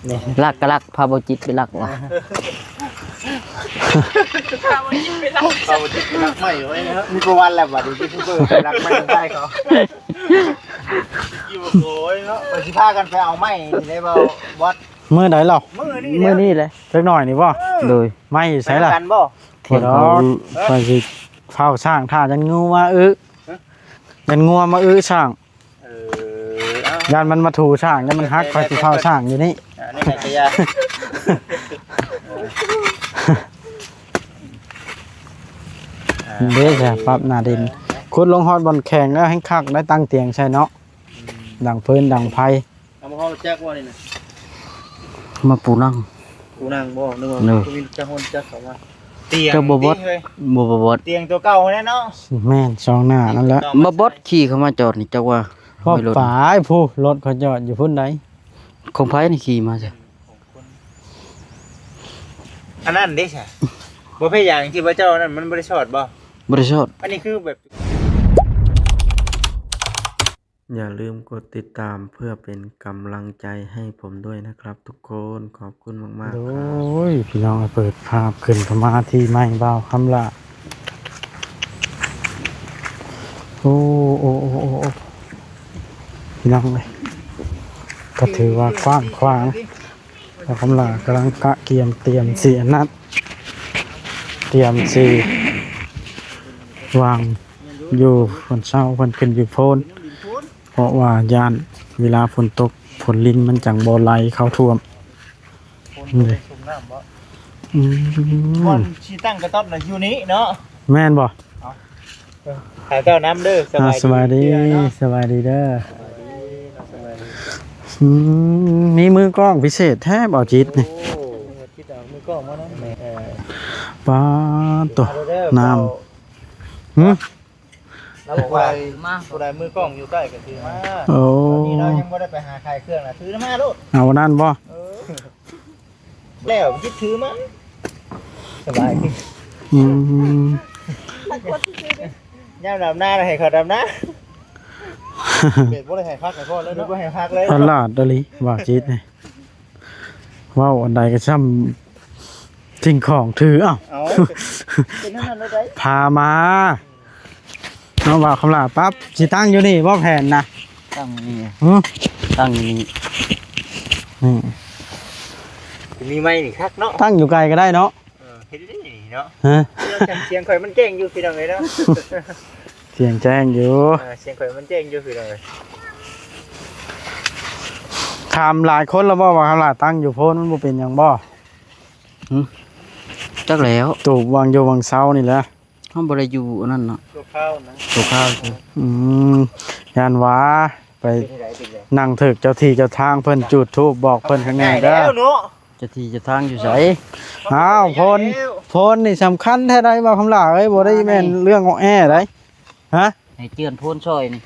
ນີ້ ລັກກໍລັກ ພາບໍ່ຈິດໄປລັກວ່າ ພາບໍ່ຈິດໄປລັກໄມ້ໄວ້ນະ ມີປະຫວັດແລ້ວບັດນີ້ ຢູທູບເບີໄປລັກໄມ້ຂອງຊາຍເຂົາ ຢູ່ໂກຍເນາະ ໄປຊິພາກັນໄປເອົາໄມ້ນີ້ໄດ້ບໍ່ ບອດ? ມື້ໃດເລົ່າ? ມື້ນີ້ ມື້ນີ້ແຫຼະ ຈັກໜ້ອຍນີ້ບໍ່? ເອີ ໂດຍ ໄມ້ຢູ່ໃສລະ? ໄປນຳກັນບໍ່? ທ່ຽງຄື ຂ້ອຍຊິເຝົ້າຊ້າງຖ້າ ຢ້ານງູມາອຶ ຢ້ານງົວມາອຶຊ້າງ ເອີ ຢ້ານມັນມາຖູຊ້າງ ຢ້ານມັນຫັກ ຂ້ອຍຊິເຝົ້າຊ້າງຢູ່ນີ້ ອັນນີ້ກໍຢ່າ ເດ້ ປັບໜ້າດິນ ຂຸດລົງຮອດບ່ອນແຂງແລ້ວແຮ່ງຄັກ ໄດ້ຕັ້ງຕຽງໃສ່ເນາະ ອືມ ດັງເພີນດັງໄຟ ເອົາມາຮອດຈັກວ່ານີ້ນະ ມາປູນັ່ງ ປູນັ່ງບໍ່? ນຶກວ່າ ເອີ ມີຈັກຮອນຈັກເຂົ້າມາ ຕຽງ ກໍບໍ່ບອດ ຕິເຮີ້ຍ ບໍ່ ບໍ່ບອດ ຕຽງຕົວເກົ່າຫັ້ນແຫຼະເນາະ ແມ່ນ ຊ່ອງໜ້ານັ້ນແຫຼະ ບໍ່ບອດຂີ່ເຂົ້າມາຈອດນີ້ ຈັກວ່າ ເວົ້າໄປພຸ້ນ ລົດເຂົາຈອດຢູ່ພຸ້ນໃດ ຂອງໃຜນີ້ຂີ່ມາຊະ? ອັນນັ້ນເດ້ຊະ ບໍ່ພະຍາງທີ່ວ່າເຈົ້ານັ້ນ ມັນບໍ່ໄດ້ຊອດບໍ່? ບໍ່ໄດ້ຊອດ ອັນນີ້ຄືແບບ อย่าลืมกดติดตามเพื่อเป็นกำลังใจให้ผมด้วยนะครับทุกคน ขอบคุณมากๆครับ ໂອ້ຍ ພີ່ນ້ອງເອີຍ ເປີດພາບຂຶ້ນເຂົ້າມາທີ່ໄມ້ບ່າວຄຳຫຼ້າ ໂອ້ ໂອ້ ໂອ້ ໂອ້ ພີ່ນ້ອງເອີຍ ກໍຖືວ່າກວ້າງຂວາງ ບ່າວຄຳຫຼ້າກຳລັງກະກຽມຕຽມຊິອັນນັ້ນ ຕຽມຊິວາງ ຢູ່ເພິ່ນເຊົາ ເພິ່ນຂຶ້ນຢູ່ໂພນ ເພາະວ່າຢ້ານເວລາຝົນຕົກ ຝົນລິນມັນຈັ່ງບໍ່ໄຫຼເຂົ້າຖ້ວມ ຝົນບໍ່ໄດ້ຊຸ່ມນ້ຳບໍ່? ອືມ ບ່ອນຊິຕັ້ງກະຕ໊ອບນະຢູ່ນີ້ເນາະ ແມ່ນບໍ່? ເອົາ ເອີ ໃຫ້ເຈົ້ານຳເດີ ສະບາຍດີ ສະບາຍດີເດີ ອືມ ມີມືກ້ອງພິເສດແທ້ ບ່າວຈິດນີ້ ໂອ້ ຈິດເອົາມືກ້ອງມານຳ ເອີ ປາດໂຕ ມາເດີ ນ້ຳ ຫື? ລາວບອກວ່າ ມາ ຜູ້ໃດມືກ້ອງຢູ່ໃກ້ກໍຖືມາ ໂອ້ ຕອນນີ້ລາວຍັງບໍ່ໄດ້ໄປຫາຂາຍເຄື່ອງນະ ຖືມາໂລດ ເອົາອັນນັ້ນບໍ່? ເອີ ແລ້ວຈິດຖືມາ ສະບາຍ ອືມ ຍາມດຳນາໃຫ້ເຂົາດຳນາ ເປັນບໍ່ໄດ້ໃຫ້ພັກໃຫ້ພໍ່ເລີຍເນາະ ບໍ່ໃຫ້ພັກເລີຍ ຕະຫຼາດອີ່ຫຼີ ບ່າວຈິດນີ້ ເວົ້າອັນໃດກໍຊ່ຳສິ່ງຂອງຖື ເອົ້າ ເອົາ ເປັນແນວນັ້ນເລີຍໃດ ພາມາ ເນາະ ບ່າວຄຳຫຼ້າ ປັບ ຊິຕັ້ງຢູ່ນີ້ບໍ່ແຜ່ນນະ? ຕັ້ງຢູ່ນີ້ ຫື? ຕັ້ງຢູ່ນີ້ ນີ້ ມີໄມ້ນີ້ຄັກເນາະ ຕັ້ງຢູ່ໄກກໍໄດ້ເນາະ ເອີ ເຮັດໄດ້ນີ້ເນາະ ຮະ ສຽງຂ້ອຍມັນແຈ້ງຢູ່ພີ່ນ້ອງເອີຍເນາະ ສຽງແຈ້ງຢູ່ ເອີ ສຽງຂ້ອຍມັນແຈ້ງຢູ່ພີ່ນ້ອງເອີຍ ຖາມຫຼາຍຄົນແລ້ວບໍ່ວ່າ ຄຳຫຼ້າຕັ້ງຢູ່ໂພນມັນບໍ່ເປັນຫຍັງບໍ່? ຫື? ຈັກແລ້ວ ຕູບຫວ່າງຢູ່ຫວ່າງເຊົານີ້ແຫຼະ ເຮົາບໍ່ໄດ້ຢູ່ອັນນັ້ນເນາະ ຊົ່ວຄາວນະ ຊົ່ວຄາວຊື່ ອືມ ຢ້ານວ່າໄປ ເປັນໃດ ເປັນໃດ ນັ່ງຖືກເຈົ້າທີ່ເຈົ້າທາງເພິ່ນ ຈູດທູບບອກເພິ່ນຂ້າງໃນເດີ ເຈົ້າທີ່ເຈົ້າທາງຢູ່ໃສ? ອ້າວ ໂພນ ໂພນນີ້ສຳຄັນແທ້ໃດ ບ່າວຄຳຫຼ້າເອີຍ ບໍ່ໄດ້ແມ່ນເລື່ອງອອແອໃດ ຮະ ໃຫ້ເຈື່ອນໂພນຊ່ອຍນີ້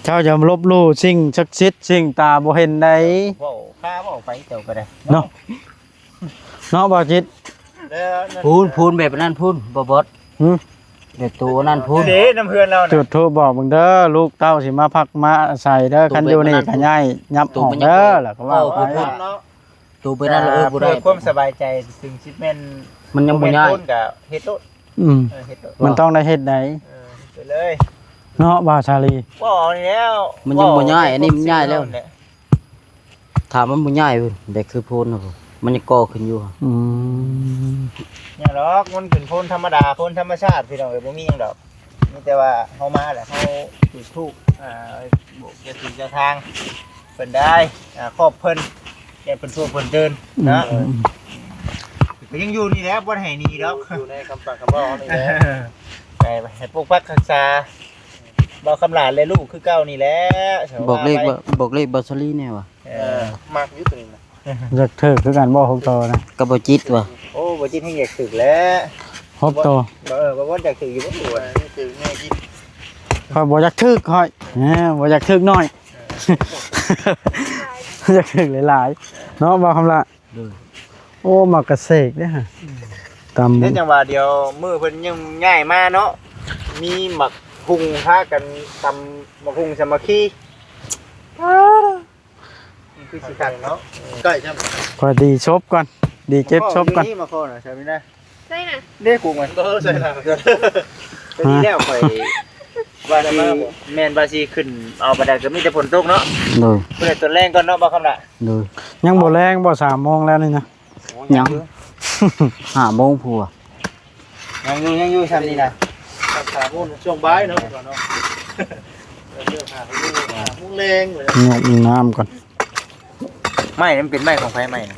ເຈົ້າຢ່າລົບຫຼູ່ສິ່ງສັກສິດ ສິ່ງຕາບໍ່ເຫັນໃດ ເວົ້າຂ້າເວົ້າໄປເຈົ້າກໍໄດ້ ເນາະ ເນາະ ບ່າວຈິດ ພຸ້ນ ພຸ້ນ ແບບນັ້ນພຸ້ນ ບໍ່ບອດ ຫື? ແບບໂຕນັ້ນພຸ້ນ ເດ້ ນຳເຮືອນລາວນະ ຈູດທູບບອກເບິ່ງເດີ ລູກເຕົ້າຊິມາພັກມາອາໄສເດີ ຄັນຢູ່ນີ້ກໍຍ້າຍຍັບອອກເດີ ແລ້ວກໍວ່າໄປ ໂຕໄປນັ້ນ ເອີ ບໍ່ໄດ້ ເພື່ອຄວາມສະບາຍໃຈ ເຖິງຊິແມ່ນ ມັນຍັງບໍ່ຍ້າຍ ໂຕນກໍເຮັດໂລດ ອືມ ເອີ ເຮັດໂລດ ມັນຕ້ອງໄດ້ເຮັດໃດ ເອີ ເຮັດໄປເລີຍ ເນາະ ບ່າວສາລີ ບໍ່ເອົານີ້ແລ້ວ ມັນຍັງບໍ່ຍ້າຍ ອັນນີ້ມັນຍ້າຍແລ້ວ ຖາມມັນບໍ່ຍ້າຍເວີ້ຍ ແບບຄືໂພນນະ ມັນຍັງກໍ່ຂຶ້ນຢູ່ ອືມ ຫຍັງດອກ ມັນເປັນໂພນທຳມະດາ ໂພນທຳມະຊາດ ພີ່ນ້ອງເອີຍ ບໍ່ມີຫຍັງດອກ ມີແຕ່ວ່າເຮົາມາແລ້ວ ເຮົາຈຸດທູບ ອ່າ ບອກເຈົ້າທີ່ເຈົ້າທາງເພິ່ນໄດ້ ອ່າ ຂອບເພິ່ນ ແຕ່ເພິ່ນໂຊກເພິ່ນເດີນ ອືມ ນະ ອືມ ກໍຍັງຢູ່ນີ້ແຫຼະ ບໍ່ໄດ້ໃຫ້ໜີດອກ ຢູ່ໃນຄຳປາກຄຳເວົ້າເຮົານີ້ແຫຼະ ໄປ ໃຫ້ປົກປັກຮັກສາ ບ່າວຄຳຫຼ້າ ແລະ ລູກຄືເກົ່ານີ້ແຫຼະ ບອກເລກ ບອກເລກບ່າວສາລີແດ່ວ່າ ເອີ ມັກຢູ່ໂຕນີ້ນະ ຢາກຖືກຄືກັນບໍ່ ຫົກໂຕນະ ກັບບ່າວຈິດວ່າ ໂອ້ ບ່າວຈິດແຮ່ງຢາກຖືກແຫຼະ ຫົກໂຕ ເອີ ບໍ່ ບໍ່ຢາກຖືກຢູ່ບໍ່ ຖືກແນ່ຈິດ ຂ້ອຍບໍ່ຢາກຖືກ ຂ້ອຍ ເອີ ບໍ່ຢາກຖືກໜ້ອຍ ຢາກຖືກຫຼາຍໆ ເນາະ ບ່າວຄຳຫຼ້າ ໂອ້ ໝາກກະເສກເດ້ຮະ ອືມ ຕຳ ເຮັດຫຍັງວ່າ ດຽວມື້ເພິ່ນຍັງຍ້າຍມາເນາະ ມີໝາກຫຸ່ງ ພາກັນຕຳໝາກຫຸ່ງສາມັກຄີ ຄືຊິຄັກເນາະ ໃກ້ຈ້ຳ ຂ້ອຍດີສົບກ່ອນ ດີເຈັບສົບກ່ອນ ນີ້ມາຂໍນະ ຊາມີນາ ໃສ່ນະ ເດ້ກຸກມັນ ເອີ ໃສ່ນະ ແຕ່ທີ່ແລ້ວຂ້ອຍວ່າຊິ ແມ່ນວ່າຊິຂຶ້ນເອົາປານໃດ ກໍມີແຕ່ຝົນຕົກເນາະ ໂດຍ ເພິ່ນໃຫ້ຕອນແລງກ່ອນເນາະ ບໍ່ຄຳລະ ໂດຍ ຍັງບໍ່ແລງບໍ່ ສາມໂມງແລ້ວນີ້ນະ ຍັງ ຫ້າໂມງພຸ້ນ ຍັງຢູ່ ຍັງຢູ່ຊ່ຳນີ້ນະ ສາມໂມງຊ່ວງບ່າຍເນາະ ເນາະ ເອີ ຫ້າໂມງແລງ ຍົກນ້ຳກ່ອນ ໄມ້ມັນເປັນໄມ້ຂອງໃຜໄມ້ນະ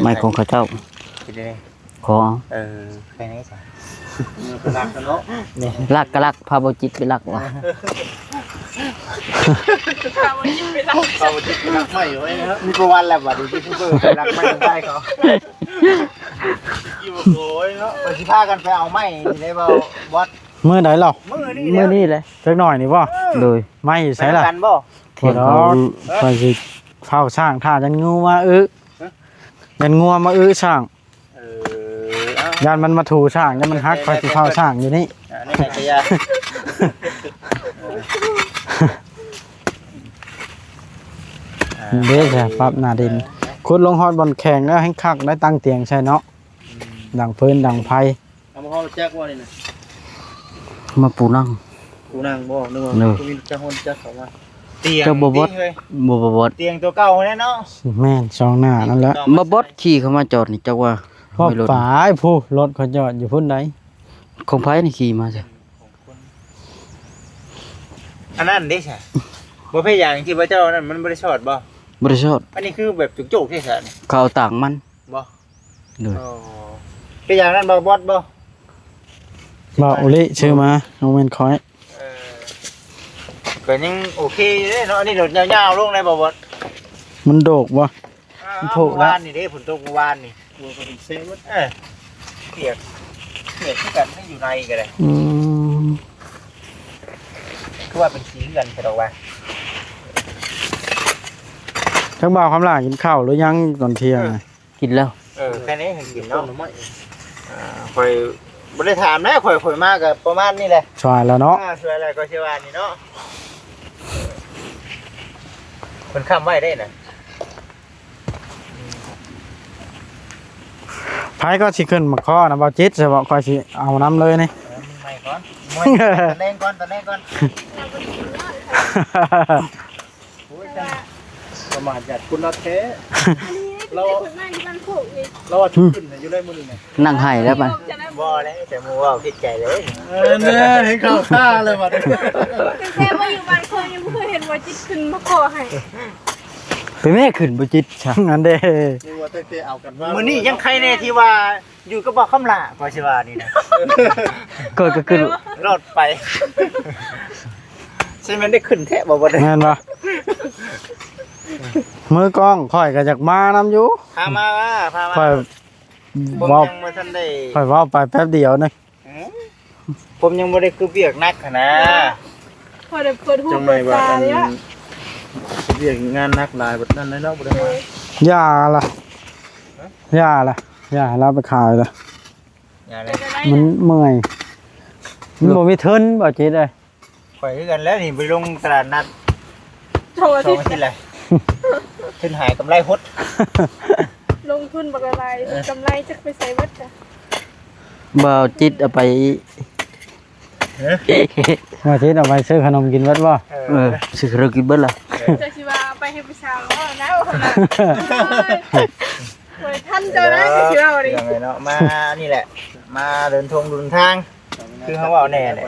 ໄມ້ຂອງເຂົາເຈົ້າ ເປັນໄດ ຂໍ ເອີ ໄປໃນສະ ເອີ ໄປລັກເນາະ ນີ້ ລັກກໍລັກ ພາບໍ່ຈິດໄປລັກວ່າ ພາບໍ່ຈິດໄປລັກ ພາບໍ່ຈິດໄປລັກໄມ້ໄວ້ນະ ມີປະຫວັດແລ້ວບັດນີ້ ຢູທູບເບີໄປລັກໄມ້ນຳໃຜເຂົາ ຢູ່ໂກຍເນາະ ໄປຊິພາກັນໄປເອົາໄມ້ນີ້ໄດ້ບໍ່ ບອດ ມື້ໃດເລົ່າ ມື້ນີ້ ມື້ນີ້ແຫຼະ ຈັກໜ້ອຍນີ້ບໍ່ ເອີ ໂດຍ ໄມ້ຢູ່ໃສລະ ໄປນຳກັນບໍ່ ໂອ້ໂຫ ຂ້ອຍຊິເຝົ້າຊ້າງ ຖ້າຢ້ານງູມາອຶ ຮະ ຢ້ານງົວມາອຶຊ້າງ ເອີ ເອົາ ຢ້ານມັນມາຖູຊ້າງ ຢ້ານມັນຫັກ ຂ້ອຍຊິເຝົ້າຊ້າງຢູ່ນີ້ ອ່າ ນີ້ແຫຼະກະຢ່າ ເດ້ ປັບໜ້າດິນ ເອີ ຂຸດລົງຮອດບ່ອນແຂງແລ້ວແຮ່ງຄັກ ໄດ້ຕັ້ງຕຽງໃສ່ເນາະ ອືມ ດັງເພີນດັງໄຟ ເອົາມາຮອດຈັກວ່ານີ້ນະ ມາປູນັ່ງ ປູນັ່ງບໍ່ ນຶກວ່າ ເອີ ມີຈັກຮອດຈັກເຂົ້າມາ ຕຽງ ເຈົ້າບໍ່ບອດ ຕິເຮີ້ຍ ບໍ່ ບໍ່ບອດ ຕຽງຕົວເກົ່າຫັ້ນແຫຼະເນາະ ແມ່ນ ຊ່ອງໜ້ານັ້ນແຫຼະ ມາບອດຂີ່ເຂົ້າມາຈອດນີ້ ຈັກວ່າ ຮອດ ໄປພຸ້ນ ລົດເຂົາຈອດຢູ່ພຸ້ນໃດ ຂອງໃຜນີ້ຂີ່ມາຊະ ອັນນັ້ນເດ້ຊະ ບໍ່ພະຍາງທີ່ພະເຈົ້ານັ້ນ ມັນບໍ່ໄດ້ຊອດບໍ່ ບໍ່ໄດ້ຊອດ ອັນນີ້ຄືແບບຈຸກໂຈກແທ້ຊະ ເຂົາເອົາຕາກມັນ ບໍ່ ໂດຍ ອໍ ເປັນຫຍັງນັ້ນບໍ່ບອດບໍ່ ບໍ່ ໂອລິ ຊື້ມາ ບໍ່ແມ່ນຂ້ອຍ ເອີ ກໍຍັງໂອເຄຢູ່ເດ້ເນາະ ອັນນີ້ໂດດຍາວໆລົງໄດ້ບໍ່ບອດ ມັນໂດກບໍ່ ອ່າ ມັນໂພກ ເມື່ອວານນີ້ເດ້ ຝົນຕົກເມື່ອວານນີ້ ເອີ ປຽກ ປຽກຄືກັນ ຢູ່ໃນກໍໄດ້ ອືມ ຄືວ່າເປັນສີຄືກັນ ແຕ່ດອກວ່າ ທັງບ່າວຄຳຫຼ້າກິນເຂົ້າຫຼືຍັງຕອນທ່ຽງ ເອີ ນະ? ກິນແລ້ວ ເອີ ແຄ່ນີ້ໃຫ້ກິນເນາະ ຕົ້ນໜໍ່ໄມ້ ອ່າ ຂ້ອຍບໍ່ໄດ້ຖາມນະ ຂ້ອຍ ຂ້ອຍມາກໍປະມານນີ້ແຫຼະ ສວາຍແລ້ວເນາະ ອ່າ ສວາຍແລ້ວກໍຊິວ່ານີ້ເນາະ ເພິ່ນຄ້ຳໄວ້ເດ້ນະ ໃຜກໍຊິຂຶ້ນມາຂໍນຳບ່າວຈິດຊະເບາະ ຂ້ອຍຊິເອົານຳເລີຍນີ້ ເອີ ມີໄມ້ກ່ອນ ຕອນແລງກ່ອນ ຕອນແລງກ່ອນ ໂອ້ຍ ປະມາດຢາດຄຸນລາວແທ້ ອັນນີ້ ລາວ ເພິ່ນມາຢູ່ບ້ານໂຄກນີ້ ລາວວ່າຈະຂຶ້ນໃຫ້ຢູ່ໄດ້ມື້ນີ້ນະ ນັ່ງໄຫ້ແລ້ວບັດ ບໍ່ແລ້ວ ແຕ່ໝູ່ເວົ້າຜິດໃຈເລີຍ ເອີ ແນ່ ເຫັນເຂົ້າທ່າແລ້ວບັດນີ້ ແຕ່ມາຢູ່ບ້ານໂຄກຍັງບໍ່ເຄີຍເຫັນວ່າຈິດຂຶ້ນມາຂໍໃຫ້ ໄປແມ່ຂຶ້ນບໍ່ຈິດຊະ ອັນເດ້ ນີ້ວ່າຕັ້ງແຕ່ເອົາກັນມາ ມື້ນີ້ຍັງໄຄແນ່ທີ່ວ່າ ຢູ່ກັບບ່າວຄຳຫຼ້າ ຂ້ອຍຊິວ່ານີ້ນະ ຂ້ອຍກໍຄືລອດໄປ ຊິແມ່ນໄດ້ຂຶ້ນແທ້ບໍ່ ບໍ່ໄດ້ ແມ່ນບໍ່? ມືກ້ອງຂ້ອຍກໍຢາກມານຳຢູ່ ພາມາ ພາມາ ຂ້ອຍເວົ້າ ຍັງບໍ່ທັນໄດ້ ຂ້ອຍເວົ້າໄປແປັບດຽວໜຶ່ງ ອືມ ຜົມຍັງບໍ່ໄດ້ຄືວຽກໜັກຫັ້ນນະ ພໍໄດ້ເປີດຫູເປີດຕາເລີຍ ວຽກງານໜັກຫຼາຍບັດນັ້ນເນາະ ບໍ່ໄດ້ມາ ຢ່າລະ ຢ່າລະ ຢ່າໃຫ້ລາວໄປຂາຍລະ ຢ່າເລີຍ ມັນເມື່ອຍ ມັນບໍ່ມີທຶນ ບໍ່ຈິດເອີຍ ຂ້ອຍຄືກັນແຫຼະນີ້ ບໍ່ໄດ້ລົງຕະຫຼາດນັດສອງອາທິດ ສອງອາທິດແລ້ວ ທຶນຫາຍກຳໄລຫົດ ລົງທຶນບັກຫຼາຍ ເອີ ກຳໄລຈັກໄປໃສເບິດ ບ່າວຈິດເອົາໄປ ເອີ ບ່າວຈິດເອົາໄປຊື້ຂະໜົມກິນເບິດບໍ່? ເອີ ເອີ ຊື້ຂະໜົມກິນເບິດລະ ເອີ ເຈົ້າຊິວ່າເອົາໄປໃຫ້ຜູ້ສາວເນາະ ແລ້ວ ໂອ້ຍ ບໍ່ທັນເຈົ້ານະ ຊິເວົ້ານີ້ ເນາະ ມານີ້ແຫຼະ ມາເດີນທົ່ງເດີນທາງ ຄືເຮົາເວົ້າແນ່ແຫຼະ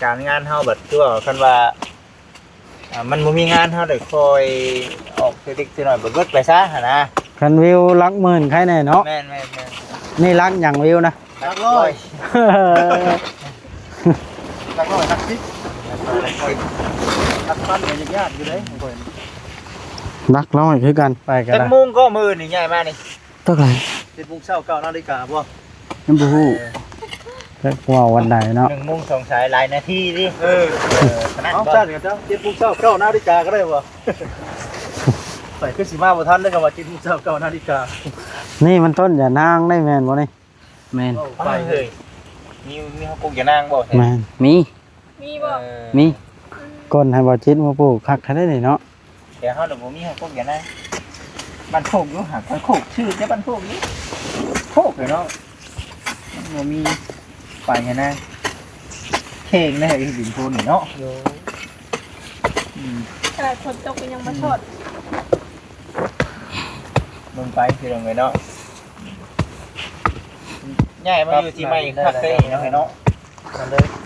ການງານເຮົາບັດຕົວ ຄັນວ່າ ອ່າ ມັນບໍ່ມີງານ ເຮົາໄດ້ຄ່ອຍອອກເລັກໆນ້ອຍໆ ເບິດໆໄປຊະຫັ້ນນະ ຄັນວິວຫຼັກໝື່ນໃຄແນ່ເນາະ ແມ່ນໆໆ ນີ້ຫຼັກຫຍັງວິວນະ? ຫຼັກຮ້ອຍ ຫຼັກຮ້ອຍ ຫຼັກສິບ ຫຼັກພັນກໍຍາກໆຢູ່ເດ້ ຫຼັກຮ້ອຍຄືກັນ ໄປກໍໄດ້ ຈັກໂມງກໍມື້ນີ້ຍ້າຍມານີ້? ຕັກຫຼາຍ ເຈັດໂມງເຊົ້າ ເກົ້ານາລິກາບໍ່? ຍັງບໍ່ຮູ້ ເອີ ຈັກເວົ້າວັນໃດເນາະ ໜຶ່ງໂມງສອງສາຍ ຫຼາຍນາທີຕິ ເອີ ເອີ ຂະໜາດ ເອົາ ບໍ່ ຊັ້ນກໍເຈົ້າ ເຈັດໂມງເຊົ້າ ເກົ້ານາລິກາກໍໄດ້ບໍ່? ຂ້ອຍຄືຊິມາບໍ່ທັນເດ້ ຄຳວ່າເຈັດໂມງເຊົ້າ ເກົ້ານາລິກາ ນີ້ມັນຕົ້ນຢານາງໄດ້ແມ່ນບໍ່ນີ້? ແມ່ນ ເອີ ເຮີ້ຍ ມີ ມີເຮົາປູກຢານາງບໍ່? ແມ່ນ ມີ ມີບໍ່? ເອີ ມີ ອືມ ກົ້ນໃຫ້ບ່າວຈິດມາປູກຄັກແທ້ເດ້ນີ້ເນາະ ແຕ່ເຮົາລະບໍ່ມີເຮົາກົກຢ່ານາງ ບ້ານໂຄກຢູ່ຫາ ບ້ານໂຄກ ຊື່ແຕ່ບ້ານໂຄກຢູ່ ໂຄກເລີຍເນາະ ມັນບໍ່ມີໄປຫັ້ນນະ ແຂງເລີຍດິນໂພນນີ້ເນາະ ໂດຍ ອືມ ຂະໜາດຝົນຕົກກໍຍັງບໍ່ຊອດ ອືມ ເບິ່ງໄປພີ່ນ້ອງເອີຍເນາະ ຍ້າຍມາຢູ່ທີ່ໃໝ່ຄັກເດ້ເນາະ ເນາະ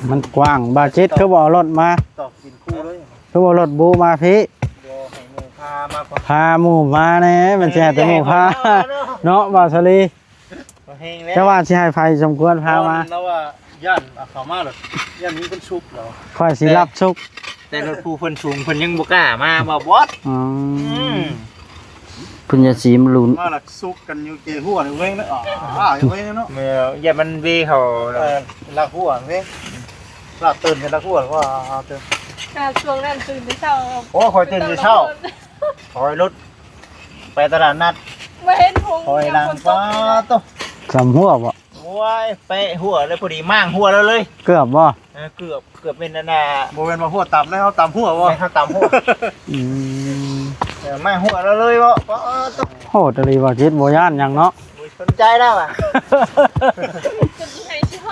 ມັນກວ້າງ ບ່າວຈິດຄືບໍ່ເອົາລົດມາ ຕອກກິນຄູ່ເລີຍ ຄືບໍ່ເອົາລົດບູມາພີ້ ບໍ່ໃຫ້ໝູ່ພາມາກ່ອນ ພາໝູ່ມາແດ່ ມັນຊິໃຫ້ແຕ່ໝູ່ພາ ເນາະ ເນາະ ບ່າວສາລີ ແຮງແລ້ວ ເຈົ້າວ່າຊິໃຫ້ໃຜສົມຄວນພາມາ ລາວວ່າຢ້ານເອົາເຂົ້າມາແລ້ວ ຢ້ານມີຄົນຊຸກແລ້ວ ຂ້ອຍຊິລັບຊຸກ ແຕ່ລົດຜູ້ເພິ່ນສູງເພິ່ນຍັງບໍ່ກ້າມາ ບໍ່ບອດ ອືມ ອືມ ເພິ່ນຢ່າສີມນລຸ້ນ ມາລະສຸກກັນຢູ່ເກຫົວນີ້ເວີຍເນາະ ອ້າ ເວີຍເນາະ ແມ່ນ ຢ່າມັນເວເຂົ້າ ເອີ ລັກຫົວເວີຍ ລາກເຕີນໃສ່ລັກຫົວ ວ່າເຕີນ ກະຊ່ວງນັ້ນຕື່ນແຕ່ເຊົ້າ ໂອ້ ຂ້ອຍຕື່ນແຕ່ເຊົ້າ ຂ້ອຍລົດໄປຕະຫຼາດນັດ ບໍ່ເຫັນຫຸງ ຂ້ອຍຫຼັງ ປາໂຕ ສ່ຳຫົວບໍ່? ໂອ້ຍ ເປະຫົວເລີຍ ພໍດີມ້າງຫົວລາວເລີຍ ເກືອບບໍ່? ເອີ ເກືອບ ເກືອບແມ່ນອັນນ່າ ບໍ່ແມ່ນວ່າຫົວຕຳເດ້ ເຮົາຕຳຫົວບໍ່? ແມ່ນ ເຮົາຕຳຫົວ ອືມ ເອີ ມ້າງຫົວລາວເລີຍບໍ່? ປາໂຕ ໂຫດອີ່ຫຼີ ບ່າວຈິດ ບໍ່ຢ້ານຫຍັງເນາະ ບໍ່ສົນໃຈແລ້ວວ່າ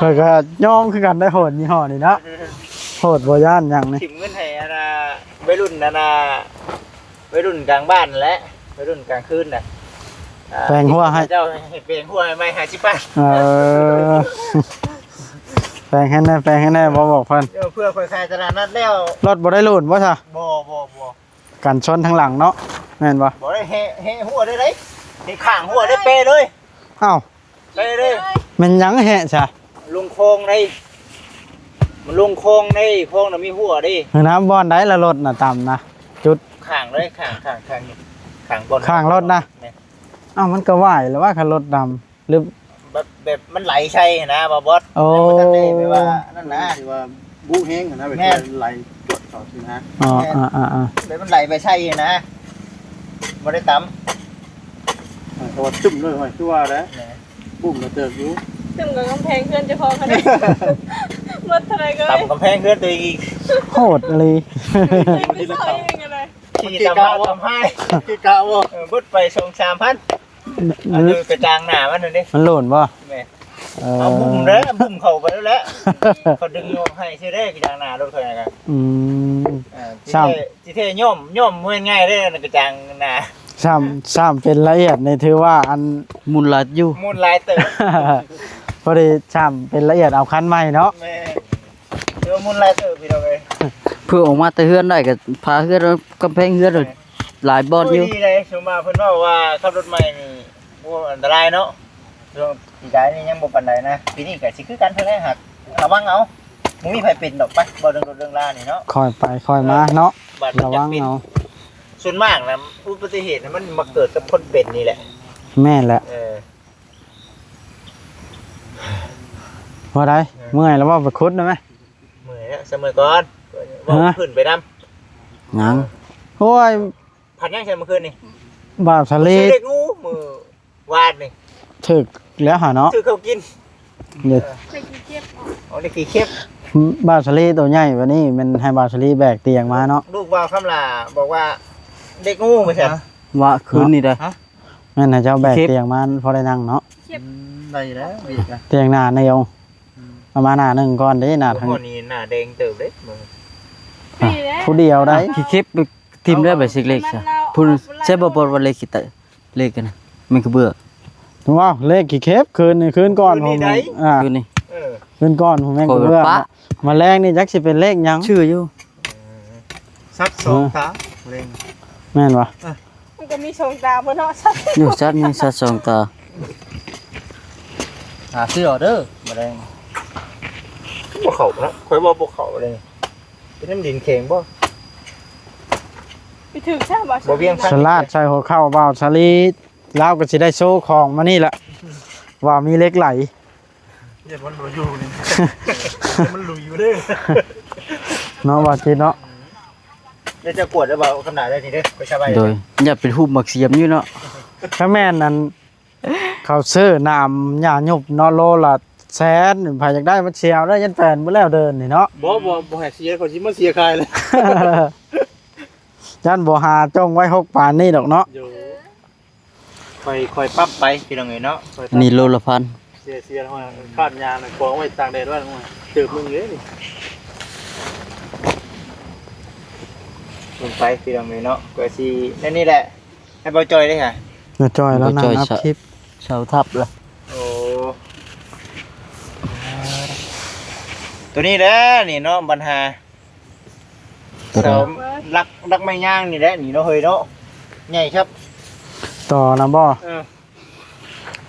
ຂ້ອຍກໍຍອມຄືກັນໄດ໋ ໂຫດຍີ່ຫໍ້ນີ້ເນາະ ໂຫດບໍ່ຢ້ານຫຍັງນີ້ ຖິ້ມເງິນໃຫ້ອັນນ່າ ໄວລຸ້ນອັນນ່າ ໄວລຸ້ນກາງບ້ານແຫຼະ ໄວລຸ້ນກາງຄືນນະ ອ່າ ແປງຫົວໃຫ້ ເຈົ້າໃຫ້ແປງຫົວໃຫ້ໃໝ່ ຫ້າສິບພັນ ເອີ ແປງໃຫ້ແດ່ ແປງໃຫ້ແດ່ ບໍ່ບອກເພິ່ນ ເອີ ເພື່ອຂ້ອຍຂາຍຕະຫຼາດນັດແລ້ວ ລົດບໍ່ໄດ້ໂລນບໍ່ຊະ? ບໍ່ ບໍ່ ບໍ່ ກັນຊົນທາງຫຼັງເນາະ ແມ່ນບໍ່? ບໍ່ໄດ້ແຫະ ແຫະຫົວໄດ້ເດ້ ແຫະຂ້າງຫົວໄດ້ເປເລີຍ ອ້າວ ໄດ້ເດ້ ແມ່ນຫຍັງແຫະຊະ? ລົງຄອງໃດ໋ ມັນລົງຄອງໃດ໋ ຄອງນະມີຫົວເດ້ ຄືນ້ຳບ່ອນໃດລະລົດນະຕຳນະ ຈຸດຂ້າງເລີຍ ຂ້າງ ຂ້າງ ຂ້າງ ຂ້າງບ່ອນ ຂ້າງລົດນະ ແມ່ນ ອ້າວ ມັນກໍໄຫວແລ້ວວ່າ ຄັນລົດດຳ ຫຼື ແບບ ແບບມັນໄຫຼໃສ່ຫັ້ນນະ ບໍ່ບອດ ໂອ້ ມັນບໍ່ທັນໄດ້ແບບວ່ານັ້ນນະ ທີ່ວ່າບຸແຮງຫັ້ນນະ ແບບ ແມ່ນ ໄຫຼກວດເຂົາຊີ້ນະ ອໍ ແມ່ນ ອ່າໆໆ ແບບມັນໄຫຼໄປໃສ່ຫັ້ນນະ ບໍ່ໄດ້ຕຳ ເອີ ເພາະວ່າຕຶ້ມເລີຍ ຄືວ່າແຫຼະ ແມ່ນ ບຸ້ມກະເຕີບຢູ່ ຕຶ້ມກັບກຳແພງເຮືອນເຈົ້າຂອງຫັ້ນເດ້ ໝົດເທົ່າໃດກໍ ຕຳກຳແພງເຮືອນຕົວເອງອີກ ໂຫດອີ່ຫຼີ ເອງກໍເຊົາເອງຫັ້ນແຫຼະ ຂີ້ຕຳຮ້າຍ ຕຳຮ້າຍ ເກະກະບໍ່? ເກະກະບໍ່? ເອີ ເບິດໄປສອງສາມພັນ ອືມ ອັນນີ້ໄປຕາງໜ້າມັນຫັ້ນເດ້ ມັນໂລນບໍ່? ແມ່ນ ເອີ ເອົາບຸ້ມເດ້ ບຸ້ມເຂົ້າໄປແລ້ວແຫຼະ ເຂົາດຶງອອກໃຫ້ຊື່ເດ້ ກະຕາງໜ້າລົດຂ້ອຍນະ ອືມ ເອີ ທີ່ແທ້ ທີ່ແທ້ຍ້ອມ ຍ້ອມບໍ່ແມ່ນງ່າຍເດ້ ອັນນັ້ນກະຕາງໜ້າ ຊ້ຳ ຊ້ຳເປັນລະອຽດນີ້ ຖືວ່າອັນ ໝຸ່ນຫຼາຍຢູ່ ໝຸ່ນຫຼາຍເຕີບ ພໍດີຊ້ຳເປັນລະອຽດ ເອົາຄັນໃໝ່ເນາະ ແມ່ນ ຖືວ່າໝຸ່ນຫຼາຍເຕີບ ພີ່ນ້ອງເອີຍ ເພື່ອອອກມາແຕ່ເຮືອນໄດ້ກໍພາເຮືອນ ກຳແພງເຮືອນ ແມ່ນ ຫຼາຍບ່ອນຢູ່ ໂອ້ຍ ດີເດ້ ສົມວ່າເພິ່ນເວົ້າວ່າຂັບລົດໃໝ່ນີ້ ໂອ້ ອັນຕະລາຍເນາະ ຊ່ວງປີກາຍນີ້ຍັງບໍ່ປານໃດນະ ປີນີ້ກໍຊິຄືກັນຫັ້ນແຫຼະ ຫາກລະວັງເອົາ ບໍ່ມີໃຜເປັນດອກ ໄປ ເວົ້າເລື່ອງລົດເລື່ອງລານີ້ເນາະ ຄ່ອຍໄປຄ່ອຍມາເນາະ ເອີ ລະວັງເອົາ ສ່ວນມາກນະ ອຸບັດຕິເຫດນະ ມັນມັກເກີດກັບຄົນເປັນນີ້ແຫຼະ ແມ່ນແຫຼະ ເອີ ວ່າໃດ ເອີ ເມື່ອຍແລ້ວ ເວົ້າໄປຂຸດໄດ້ໄໝ? ເມື່ອຍແລ້ວ ສະເໝີກ່ອນ ເວົ້າ ຮະ? ຂຶ້ນໄປນຳ ຫຍັງ? ໂອ້ຍ ພັດຫຍັງໃສ່ມື້ຄືນນີ້? ບ່າວສາລີ ຖືກເລກງູມື້ວານນີ້ ຖືກແລ້ວຫາເນາະ ຖືກເຂົາກິນ ເດ້ ເອີ ໄດ້ຂີ້ເຂັບ ອໍ ໄດ້ຂີ້ເຂັບ ບ່າວສາລີໂຕໃຫຍ່ປານນີ້ ແມ່ນໃຫ້ບ່າວສາລີແບກຕຽງມາເນາະ ລູກບ່າວຄຳຫຼ້າບອກວ່າເລກງູວ່າຊັ້ນ ວ່າຄືນນີ້ໄດ໋ ຮະ? ແມ່ນໃຫ້ເຈົ້າແບກຕຽງມາ ພໍໄດ້ນັ່ງເນາະ ອືມ ໄດ້ແລ້ວ ຕຽງໜ້າໜຶ່ງ ອືມ ເອົາມາໜ້າໜຶ່ງກ່ອນເດ້ ໜ້າທາງນີ້ໜ້າແດງເຕີບເດ້ ຜູ້ດຽວໄດ໋ ຂີ້ເຂັບໄປຖິ້ມໄດ້ໃບຊິກເລັກຊະ ຜູ້ໃຊ້ບໍ່ປອດວ່າເລັກຂີ້ເຕີເລັກນະ ແມ່ນຄືເບື່ອ ວ້າວ ເລກຂີ້ເຂັບ ຄືນນີ້ ຄືນກ່ອນ ຄືນນີ້ໄດ໋ ອ່າ ຄືນນີ້ ເອີ ຄືນກ່ອນ ແມ່ນຄືເບື່ອ ມາແລງນີ້ຈັກຊິເປັນເລກຫຍັງ ຊື່ຢູ່ ສັດສອງຕາ ເອີ ເລັງ ແມ່ນບໍ່? ເອີ ມັນກໍມີສອງຕາບໍ່ເນາະ ສັດ ຢູ່ສັດມີສັດສອງຕາ ຫາຊື້ເອົາເດີ ມາແລງ ບໍ່ເຂົ້າເນາະ ຂ້ອຍວ່າບໍ່ເຂົ້າເລີຍ ເປັນນ້ຳດິນແຂງບໍ່? ໄປຖືກຊະ ບໍ່ວຽງ ສະຫຼາດໃສ່ຫົວເຂົ່າບ່າວສາລີ ລາວກໍຊິໄດ້ໂຊຂອງມານີ້ແຫຼະ ວ່າມີເຫຼັກໄຫຼ ຢ່າມັນບໍ່ຢູ່ນີ້ ມັນຫຼຸຍຢູ່ເດີ ເນາະ ວ່າຊິເນາະ ແລ້ວຈະກວດໄດ້ບໍ່ ຄຳໜາໄດ້ນີ້ເດີ ໄປສະບາຍ ໂດຍ ຢ່າໄປຫຸບໝາກສຽມຢູ່ເນາະ ຖ້າແມ່ນອັນ ເຂົາຊື້ນ້ຳຢາຍຸບເນາະ ໂລລະແສນ ໃຜຢາກໄດ້ມັນເສຍເອົາເດີ ຢ້ານແປນບໍ່ແລ້ວເດີນີ້ເນາະ ບໍ່ ບໍ່ ບໍ່ໃຫ້ເສຍ ເຂົາຊິມາເສຍຂາຍເລີຍ ຢ້ານບໍ່ຫາຈົ່ງໄວ້ຫົກປານນີ້ດອກເນາະ ໂດຍ ຄ່ອຍ ຄ່ອຍປັບໄປພີ່ນ້ອງເອີຍເນາະ ຄ່ອຍປັບ ອັນນີ້ໂລລະພັນ ເສຍ ເສຍ ຄາດຍາງກອງໄວ້ຕາກແດດໄວ້ ເຕີບໜຶ່ງເດ້ນີ້ ລົງໄປພີ່ນ້ອງເອີຍເນາະ ກໍຊິແນວນີ້ແຫຼະ ໃຫ້ເບົາຈ່ອຍເດ້ຫະ ເບົາຈ່ອຍແລ້ວ ເບົາຈ່ອຍ ນັ່ງອັບຄລິບ ເຊົາທັບລະ ໂອ້ ໂຕນີ້ແຫຼະນີ້ເນາະ ບັນຫາ ເສົາຫຼັກ ຫຼັກໄມ້ຍາງນີ້ແຫຼະນີ້ເນາະເຮີຍເນາະ ໃຫຍ່ຄັບ ຕໍ່ນະບໍ່? ເອີ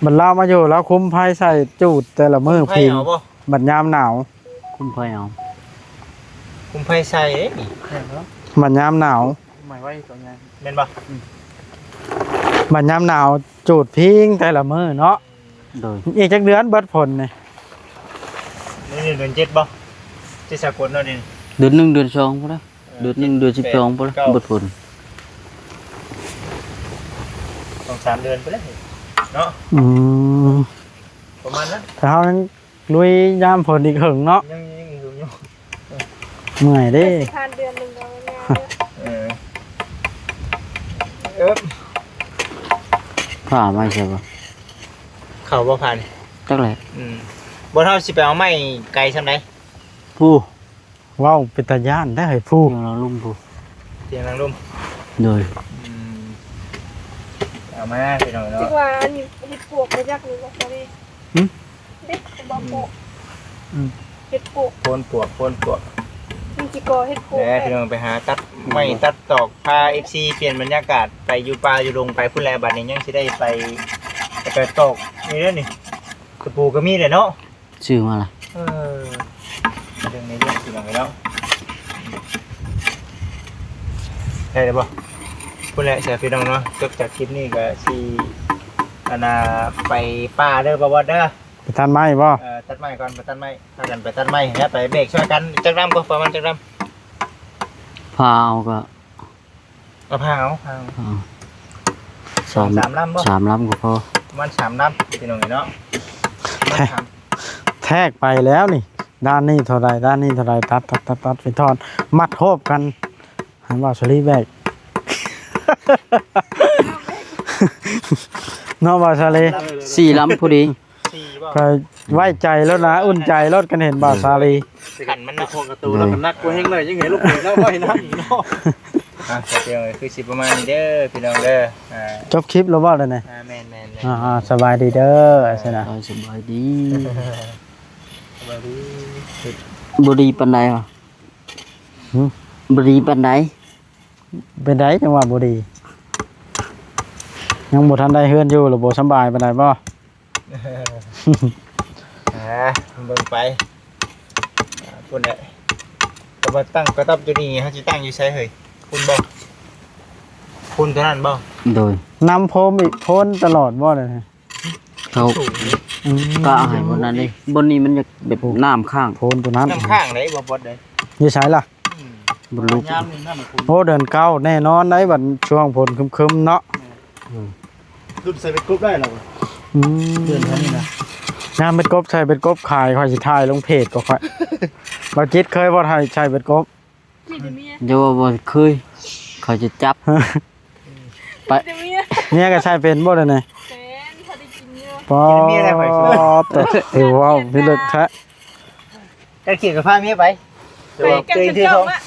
ບັດລາວມາຢູ່ ລາວຄຸມໄຟໃສ່ຈູດແຕ່ລະມື້ ຄຸມໄຟເອົາບໍ່? ພິງ ບັດຍາມໜາວ ຄຸມໄຟເອົາ ຄຸມໄຟໃສ່ເດ້ນີ້ ບັດຍາມໜາວ ໄມ້ໄວ້ຕົວໃຫຍ່ ແມ່ນບໍ່? ອືມ ບັດຍາມໜາວຈູດພິງແຕ່ລະມື້ເນາະ ໂດຍ ອີກຈັກເດືອນເບິດຝົນນີ້? ນີ້ເດືອນເຈັດບໍ່? ເຈັດສາກົນເນາະນີ້ ເດືອນໜຶ່ງເດືອນສອງພຸ້ນລະ ເອີ ເດືອນໜຶ່ງເດືອນສິບສອງພຸ້ນລະ ເຈັດແປດເກົ້າ ເບິດຝົນ ສອງສາມເດືອນພຸ້ນລະເນາະ ອືມ ປະມານນັ້ນ ແຕ່ເຮົາຍັງລຸຍຍາມຝົນອີກເຫິງເນາະ ຍັງ ຍັງອີກເຫິງຢູ່ ເມື່ອຍເດ້ ຊິຜ່ານເດືອນໜຶ່ງແລ້ວ ເອີ ເອີ ຜ້າມາໃສ່ບໍ່? ເຂົ້າບໍ່ຜ່ານ ຈັກແຫຼະ ອືມ ບໍ່ ເຮົາຊິໄປເອົາໄມ້ໄກສ່ຳໃດ? ຜູ້ ເວົ້າເປັນຕາຢ້ານໄດ໋ເຮີ້ຍ ຜູ້ ທຽງຫຼັງລຸ່ມຜູ້ ທຽງຫຼັງລຸ່ມ ໂດຍ ອືມ ເອົາມາພີ່ນ້ອງເນາະ ຈັກວ່າອັນນີ້ເຫັດປວກບໍ່ຈັກນີ້ບໍ່ ຫຶ? ເດັກບໍ່ປວກ ອືມ ເຫັດປວກ ໂພນປວກ ໂພນປວກ ມັນຊິກໍ່ເຫັດປວກ ແລ້ວພີ່ນ້ອງໄປຫາຕັດໄມ້ຕັດຕອກ ພາເອັຟຊີປ່ຽນບັນຍາກາດ ໄປຢູ່ປ່າຢູ່ດົງໄປພຸ້ນແຫຼະ ບັດນີ້ຍັງຊິໄດ້ໄປ ໄປຕອກນີ້ເດ້ນີ້ ຕະປູກໍມີແຫຼະເນາະ ຊື້ມາລະ ເອີ ເລື່ອງໃນເລື່ອງພີ່ນ້ອງເນາະ ໄດ້ແລ້ວບໍ່? ພຸ້ນແຫຼະ ເຊີພີ່ນ້ອງເນາະ ຈົບຈາກຄລິບນີ້ກໍຊິ ອັນນ່າ ໄປປ່າເດີ ບໍ່ບອດເດີ ໄປຕັດໄມ້ບໍ່? ເອີ ຕັດໄມ້ກ່ອນ ໄປຕັດໄມ້ ພາກັນໄປຕັດໄມ້ ແລ້ວໄປແບກຊ່ວຍກັນ ຈັກລຳກໍປະມານຈັກລຳ? ພາເອົາກໍ ເອົາ ພາເອົາ ພາເອົາ ອ່າ ສອງສາມລຳບໍ່? ສາມລຳກໍພໍ ປະມານສາມລຳພີ່ນ້ອງເນາະ ປະມານສາມ ແທກໄປແລ້ວນີ້ ດ້ານນີ້ເທົ່າໃດ ດ້ານນີ້ເທົ່າໃດ ຕັດ ຕັດ ຕັດ ຕັດ ໄປທອດ ມັດໂຮບກັນ ໃຫ້ບ່າວສາລີແບກ ເນາະ ບ່າວສາລີ ສີ່ລຳພໍດີ ສີ່ບໍ່? ຂ້ອຍໄວ້ໃຈໂລດນະ ອຸ່ນໃຈໂລດ ຄັນເຫັນບ່າວສາລີ ຄັນມັນເນາະ ຂອງກະຕູ ໂດຍ ແລ້ວກໍໜັກກວ່າແຮງເລີຍ ຍັງໃຫ້ລູກເຂົຍເນາະ ໄວ້ນຳເນາະ ອ່າ ກໍຄືຊິປະມານນີ້ເດີພີ່ນ້ອງເດີ ອ່າ ຈົບຄລິບແລ້ວບໍ່ລະນີ້? ອ່າ ແມ່ນໆໆ ອ່າໆ ສະບາຍດີເດີ ອ່າ ຊັ້ນນະ ໂດຍ ສະບາຍດີ ສະບາຍດີ ບໍ່ດີປານໃດຫວາ? ຫຶ? ບໍ່ດີປານໃດ? ເປັນໃດຈັ່ງວ່າບໍ່ດີ? ຍັງບໍ່ທັນໄດ້ເຮືອນຢູ່ ຫຼືບໍ່ສຳບາຍປານໃດບໍ່? ອ່າ ເບິ່ງໄປ ອ່າ ພຸ້ນແຫຼະ ກໍມາຕັ້ງກະຕັບຢູ່ນີ້ ເຮົາຊິຕັ້ງຢູ່ໃສເຮີ້ຍ? ພຸ້ນບໍ່? ພຸ້ນຕົວນັ້ນບໍ່? ໂດຍ ນຳໂພມອີກ ໂພນຕະຫຼອດບໍ່ເດ? ເຂົາ ອືມ ກະໃຫ້ບ່ອນນັ້ນເດ້ ບ່ອນນີ້ມັນຢາກແບບ ໂອ້ ນ້ຳຄ້າງ ໂພນຕົວນັ້ນ ນ້ຳຄ້າງເດ້ ບໍ່ບອດເດ້ ຢູ່ໃສລະ? ອືມ ບໍ່ລຸກ ຍາມນີ້ນ້ຳມັນຂຸ້ນ ໂອ້ ເດືອນເກົ້າແນ່ນອນໄດ໋ ບັດຊ່ວງຝົນຄຶ້ມໆເນາະ ແມ່ນ ອືມ ດຸນໃສ່ເບັດກົບໄດ້ລະບໍ່? ອືມ ເດືອນເທົ່ານີ້ນະ ຍາມເບັດກົບ ໃສ່ເບັດກົບຂາຍ ຂ້ອຍຊິຖ່າຍລົງເພຈຂອງຂ້ອຍ ບໍ່ຈິດເຄີຍບໍ່ຖ່າຍ ໃສ່ເບັດກົບ ມີແຕ່ເມຍ ຢ່າວ່າບໍ່ເຄີຍ ເຂົາຈະຈັບ ໄປ ມີແຕ່ເມຍ ເມຍກໍໃສ່ເປັນບໍ່ລະນີ້? ເປັນ ພໍໄດ້ກິນຢູ່ ປອດ ເມຍໄດ້ໄປ ຖືວ່າພິລຶກແທ້. ໄປກັນເຈົ້າມາ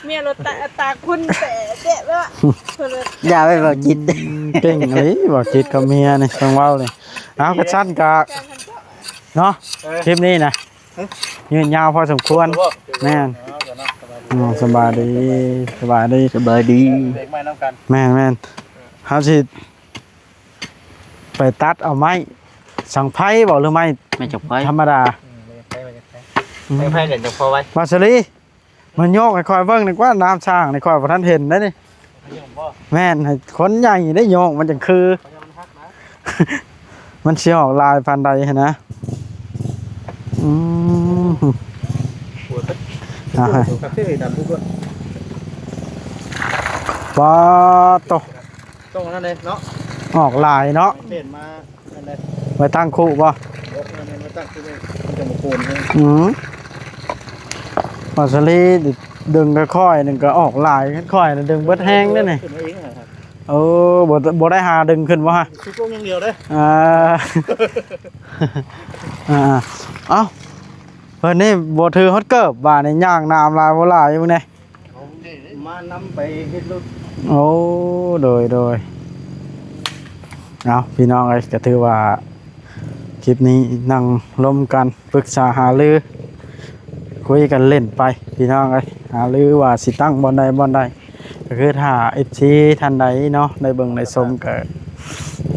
ເມຍລົດຕາ ຕາຄຸນແຕະແຕະແລ້ວ ຢ່າໄປເວົ້າຈິດ ເກັ່ງອີ່ຫຼີ ເວົ້າຈິດກັບເມຍນີ້ ຕ້ອງເວົ້າເລີຍ. ເອົາ ກໍຊັ້ນກໍເນາະ ຄລິບນີ້ນະ ຍືດຍາວພໍສົມຄວນ ແມ່ນ ເນາະ ສະບາຍດີ ສະບາຍດີ ສະບາຍດີ ເບກໄມ້ນຳກັນ ແມ່ນໆ ເຮົາຊິ ໄປຕັດເອົາໄມ້ສັງໄພບໍ່ ຫຼືໄມ້ ໄມ້ສັງໄພທຳມະດາ ອືມ ໄມ້ສັງໄພ ໄມ້ສັງໄພ ອືມ ໄມ້ສັງໄພກໍຍັງພໍໄວ້ ມາສະລີ ມາໂຍກໃຫ້ຂ້ອຍເບິ່ງໜ່ອຍກວ່າ ນ້ຳສ້າງນີ້ຂ້ອຍບໍ່ທັນເຫັນເດ້ນີ້ ໂຍກບໍ່ ແມ່ນ ໃຫ້ຄົນໃຫຍ່ໄດ້ໂຍກມັນຈັ່ງຄື ມັນຊິອອກຫຼາຍປານໃດຫັ້ນນະ ອືມ ໂອ້ຍ ອ່າ ໂຕຄັກເດ້ ດຳທຸກຄົນ ປາດໂຕ ຕ້ອງອັນນັ້ນເດ້ເນາະ ອອກຫຼາຍເນາະ ເປັນມາ ນັ້ນແຫຼະ ໄວ້ຕັ້ງຄຸບໍ່? ບໍ່ ນັ້ນແມ່ນໄວ້ຕັ້ງຄຸ ມັນຈະບໍ່ໂກນໃຫ້ ອືມ ປາສາລີດຶງຄ່ອຍໆ ໜຶ່ງກໍອອກຫຼາຍ ຄ່ອຍໆ ນະ ດຶງເບິດແຮງເດ້ນີ້ ຂຶ້ນມາເອງຫັ້ນນະ ໂອ້ ບໍ່ ບໍ່ໄດ້ຫາດຶງຂຶ້ນບໍ່ຮະ? ຊຸກລົງຢ່າງດຽວເດ້. ອ່າ ອ່າ ເອົ້າ ເພິ່ນນີ້ບໍ່ຖືຮອດເກີບ ບາດນີ້ຍ່າງນ້ຳຫຼາຍບໍ່ຫຼາຍຢູ່ນີ້ ມານຳໄປເຮັດລົດ. ໂອ້ ໂດຍ ໂດຍ ເອົາ ພີ່ນ້ອງເອີຍ ກໍຖືວ່າຄລິບນີ້ນັ່ງລົມກັນ ປຶກສາຫາລື ຄຸຍກັນຫຼິ້ນໄປ ພີ່ນ້ອງເອີຍ ຫາລືວ່າຊິຕັ້ງບ່ອນໃດບ່ອນໃດ ກໍຄືຖ້າເອັຟຊີທ່ານໃດເນາະ ໄດ້ເບິ່ງໄດ້ຊົມ ກໍ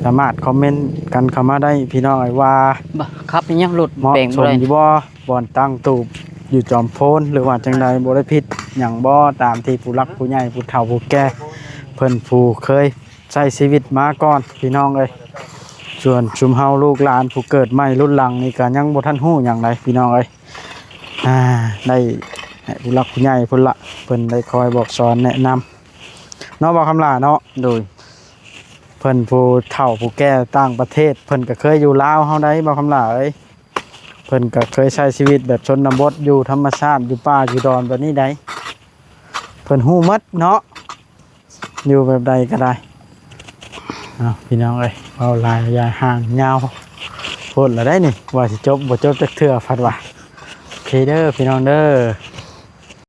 ສາມາດຄອມເມັນກັນເຂົ້າມາໄດ້ ພີ່ນ້ອງເອີຍ ວ່າ ບ- ຂັບອີຫຍັງລົດ ເໝາະ ແປງ ສົ ບໍ່ ມ ໄດ້ ຢູ່ບໍ່ ບ່ອນຕັ້ງຕູບຢູ່ຈອມໂພນ ຫຼືວ່າຈັ່ງໃດ ບໍ່ໄດ້ຜິດຫຍັງບໍ່ ຕາມທີ່ຜູ້ຫຼັກຜູ້ໃຫຍ່ ຜູ້ເຖົ້າຜູ້ແກ່ ເພິ່ນຜູ້ເຄີຍໃຊ້ຊີວິດມາກ່ອນ ພີ່ນ້ອງເອີຍ. ສ່ວນຊຸມເຮົາລູກຫຼານຜູ້ເກີດໃໝ່ລຸ້ນຫຼັງນີ້ ກໍຍັງບໍ່ທັນຮູ້ຫຍັງໃດ ພີ່ນ້ອງເອີຍ. ອ່າ ໄດ້ໃຫ້ຜູ້ຫຼັກຜູ້ໃຫຍ່ພຸ້ນລະ ເພິ່ນໄດ້ຄອຍບອກສອນແນະນຳເນາະ ບ່າວຄຳຫຼ້າເນາະ. ໂດຍ ເພິ່ນຜູ້ເຖົ້າຜູ້ແກ່ຕ່າງປະເທດ ເພິ່ນກໍເຄີຍຢູ່ລາວເຮົາໃດ ບ່າວຄຳຫຼ້າເອີຍ. ເພິ່ນກໍເຄີຍໃຊ້ຊີວິດແບບຊົນນະບົດ ຢູ່ທຳມະຊາດ ຢູ່ປ່າຢູ່ດອນແບບນີ້ໃດ ເພິ່ນຮູ້ໝົດເນາະ ຢູ່ແບບໃດກໍໄດ້. ເອົາ ພີ່ນ້ອງເອີຍ ເວົ້າຫຼາຍຢ່າຫ່າງຍາວໂພດລະໄດ໋ນີ້ ວ່າຊິຈົບບໍ່ຈົບຈັກເທື່ອ ພັດວ່າ. ໂອເຄເດີ ພີ່ນ້ອງເດີ.